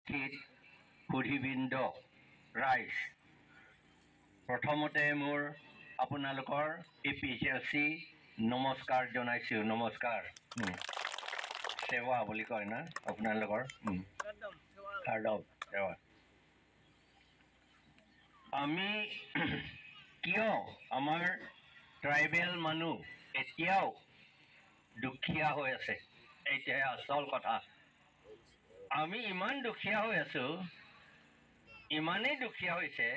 উপস্থিত সুধীবৃন্দ ৰাইজ, প্ৰথমতে মোৰ আপোনালোকৰ এ পি এল চি নমস্কাৰ জনাইছোঁ। নমস্কাৰ। সেৱা বুলি কয় না আপোনালোকৰ? আদব, সেৱা। আমি কিয় আমাৰ ট্ৰাইবেল মানুহ এতিয়াও দুখীয়া হৈ আছে, এইটোহে আচল কথা। আমি ইমান দুখীয়া হৈ আছোঁ, ইমানেই দুখীয়া হৈছে,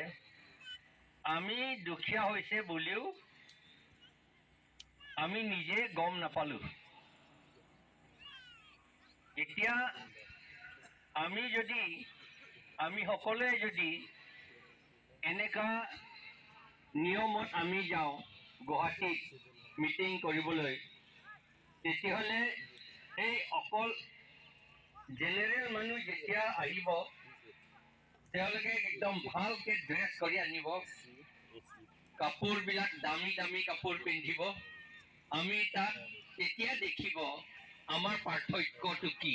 আমি দুখীয়া হৈছে বুলিও আমি নিজে গম নাপালোঁ। এতিয়া আমি সকলোৱে যদি এনেকুৱা নিয়মত আমি যাওঁ গুৱাহাটীত মিটিং কৰিবলৈ, তেতিয়াহ'লে এই অকল জেনেৰেল মানুহ যেতিয়া আহিব, তেওঁলোকে একদম ভালকৈ ড্ৰেছ কৰি আনিব, কাপোৰবিলাক দামী দামী কাপোৰ পিন্ধিব। আমি তাত তেতিয়া দেখিব আমাৰ পাৰ্থক্যটো কি।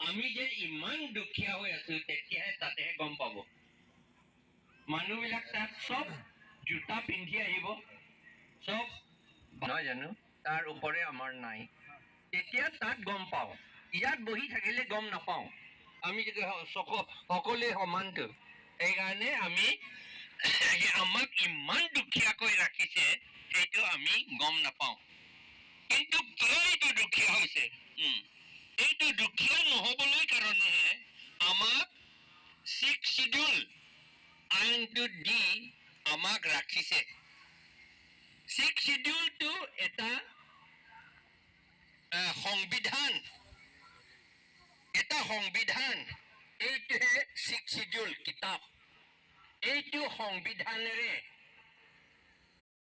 আমি যে ইমান দুখীয়া হৈ আছো, তেতিয়াহে তাতেহে গম পাব। মানুহবিলাক তাত চব জোতা পিন্ধি আহিব, চব নহয় জানো? তাৰ ওপৰে আমাৰ নাই। তেতিয়া তাত গম পাওঁ, ইয়াত বহি থাকিলে গম নাপাওঁ। আমি যদি সকলোৱে সমানটো, সেইকাৰণে আমি আমাক ইমান দুখীয়াকৈ ৰাখিছে, সেইটো আমি গম নাপাওঁ। কিন্তু কিয় এইটো দুখীয়া হৈছে? এইটো দুখীয়া নহ'বলৈ কাৰণেহে আমাক ছিক্স চিডিউল আইনটো দি আমাক ৰাখিছে। ছিক্স চিডিউলটো এটা সংবিধান, এটা সংবিধান। এইটোহে ছিক্স চিডিউল কিতাপ। এইটো সংবিধানেৰে